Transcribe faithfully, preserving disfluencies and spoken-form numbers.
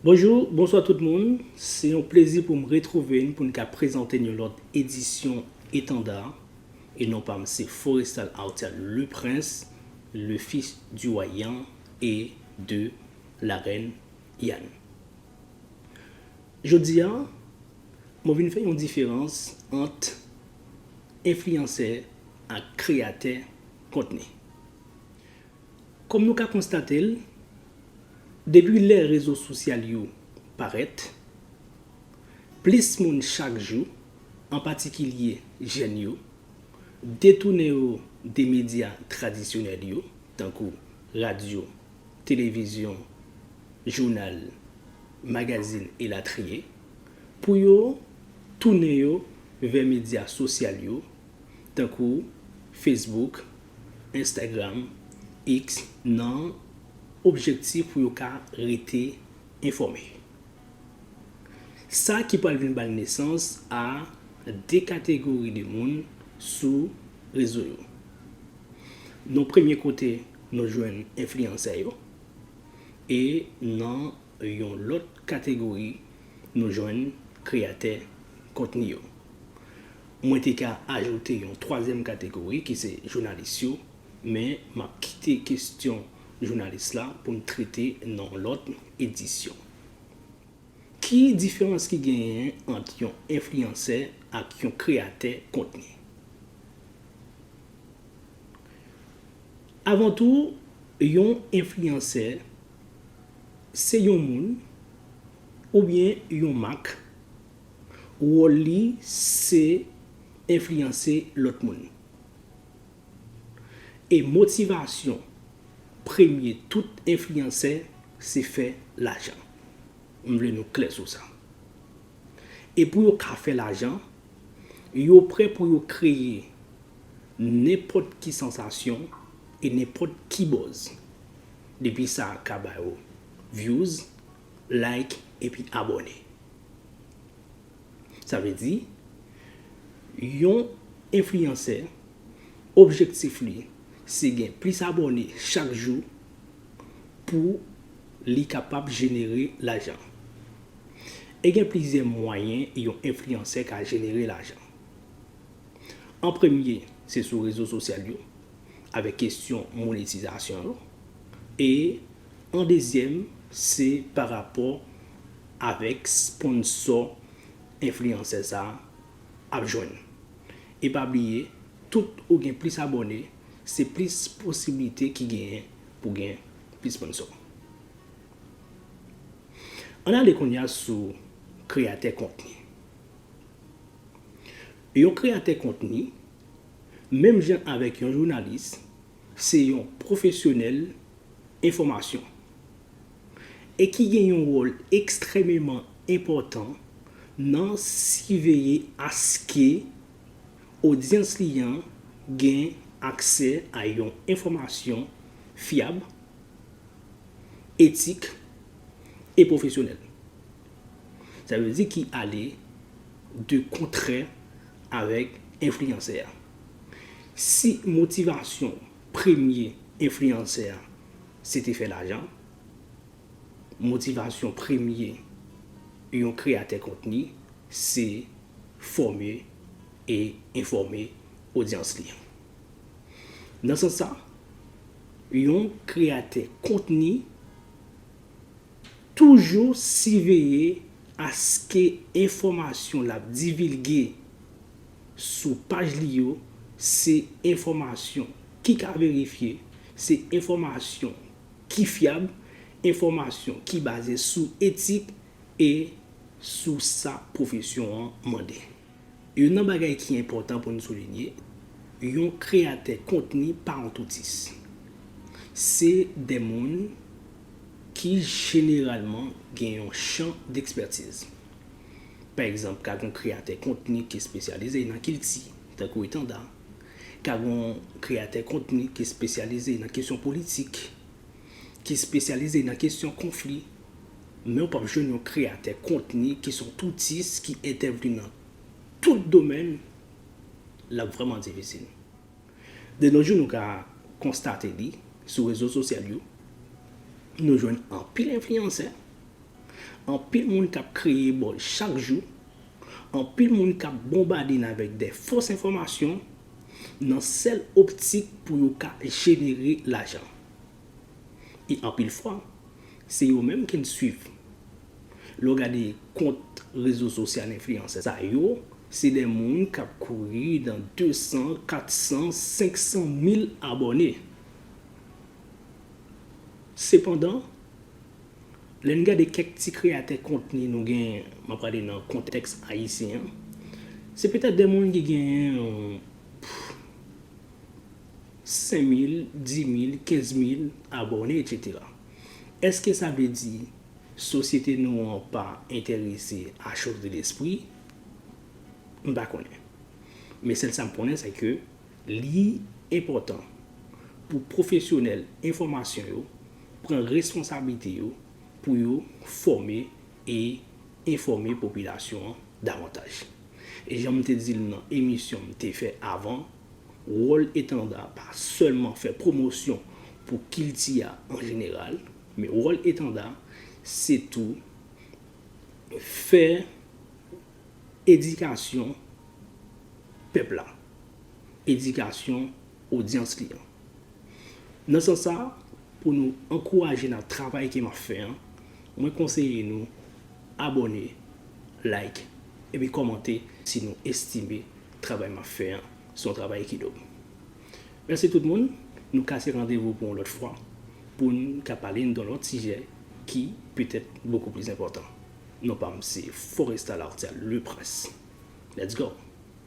Bonjou, bonswa tout moun. Se yon plezi pou m retwouve n pou n ka prezante n yon lòt edisyon Etanda. E non pa m se Forestal Arthel Le Prince, le fils du roi Yan et de la reine Yan. Jodi a, mwen vin fè yon diferans ant enfliyansè ak kreyatè kontni. Kòm nou ka konstate l, depi lè rezo sosyal yo parèt, plis moun chak jou, an patikilye jèn yo, detounen yo de medya tradisyonèl yo, tankou radyo, televizyon, jounal, magazin elatriye, pou yo tounen yo vè medya sosyal yo, tankou Facebook, Instagram, X, nan objektif pou yo ka rete enfòme. Sa ki pral vin bay nesans a de kategori de moun sou rezo yo. Nan premye kote, nou jwenn enfliyansè yo, e nan yon lòt kategori, nou jwenn kreyatè kontni yo. Mwen te ka ajoute yon twazyèm kategori ki se jounalis yo, men m ap kite kesyon jounalis la pou n trete nan yon lòt edisyon. Ki diferans ki genyen ant yon enfliyansè ak yon kreyatè kontni? Avan tou, yon enfliyansè se yon moun oubyen yon mak. Wòl li se enfliyanse lòt moun. E motivasyon premye tout enfliyansè se fè lajan. M vle nou klè sou sa. E pou yo ka fè lajan, yo prè pou yo kreye nenpòt ki sansasyon e nenpòt ki buzz. Depi sa ka ba yo views, like, epi abòne. Sa vle di, yon enfliyansè, objektif li, se gen plis abòne chak jou pou li kapab jenere lajan. E gen plizyè mwayen yon enfliyansè ka jenere lajan. An premye, se sou rezo sosyal yo, avèk kesyon monetizasyon yo. E an dezyèm, se pa rapò avèk sponsò enfliyansè sa a ap jwenn. E pa bliye, tout ou gen plis abòne, se plis posiblite ki genyen pou gen plis sponsò. Ann ale kounye a sou kreyatè kontni. Yon kreyatè kontni, menm jan avèk yon jounalis, se yon pwofesyonèl enfòmasyon e ki gen yon wòl ekstrèmeman enpòtan nan siveye aske odyans li an gen aksè a yon enfòmasyon fyab, etik e pwofesyonèl. Sa vle di ki ale de kontrè avèk enfliyansè a. Si motivasyon premye enfliyansè a se te fè lajan, motivasyon premye yon kreyatè kontni se fòme e enfòme odyans li. Nan sans sa, yon kreyatè kontni toujou siveye aske enfòmasyon l ap divilge sou paj li yo se enfòmasyon ki ka verifye, se enfòmasyon ki fyab, enfòmasyon ki baze sou etik e sou sa pwofesyon an mande. Youn nan bagay ki enpòtan pou n soulinye, yon kreyatè kontni pa yon toutis. Se de moun ki jeneralman gen yon chan dekspètiz. Pa egzanp, ka gen yon kreyatè kontni ki espesyalize nan kilti, tankou Etanda. Ka gen yon kreyatè kontni ki espesyalize nan kesyon politik, ki espesyalize nan kesyon konfli. Men w p ap jwenn yon kreyatè kontni ki se yon toutis ki entèvni nan tout domèn, l ap vrèman difisil. De nos jours, nou ka konstate li sou rezo sosyal yo. Nou jwenn anpil enfliyansè, Anpil moun k ap kreye buzz chak jou, anpil moun k ap bonbade n avèk de fos enfòmasyon nan sèl optik pou yo ka jenere lajan. E anpil fwa, se yo menm ki n swiv. Lè w gade kont rezo sosyal enfliyansè sa yo, se de moun k ap kouri nan de san, kat san, senk san mil abòne. Sepandan, lè n gade kèk ti kreyatè kontni nou genyen, m ap pale nan kontèks ayisyen an, se petèt de moun ki genyen yon senk mil, dis mil, kenz mil abòne, etsetera. Èske sa vle di sosyete nou an pa enterese a chose de l'esprit? M pa konnen. Men sèl sa m konnen, se ke li enpòtan pou pwofesyonèl enfòmasyon yo pran responsablite yo pou yo fòme e enfòme popilasyon an davantaj. E jan m te di l nan emisyon m te fè avan, wòl Etanda pa sèlman fè pwomosyon pou kilti a an jeneral, men wòl Etanda se tou fè edikasyon pèp la, edikasyon odyans li an. Nan sans sa, pou nou ankouraje nan travay ke m ap fè an, mwen konseye nou abòne, like, epi kòmante si nou estime travay m ap fè an se yon travay ki nòb. Mèsi tout moun, nou kase randevou pou yon lòt fwa, pou n ka pale de yon lòt sijè ki petèt bokou plis enpòtan. Non pa m se Forestal Arthel Le Prince. Let's go!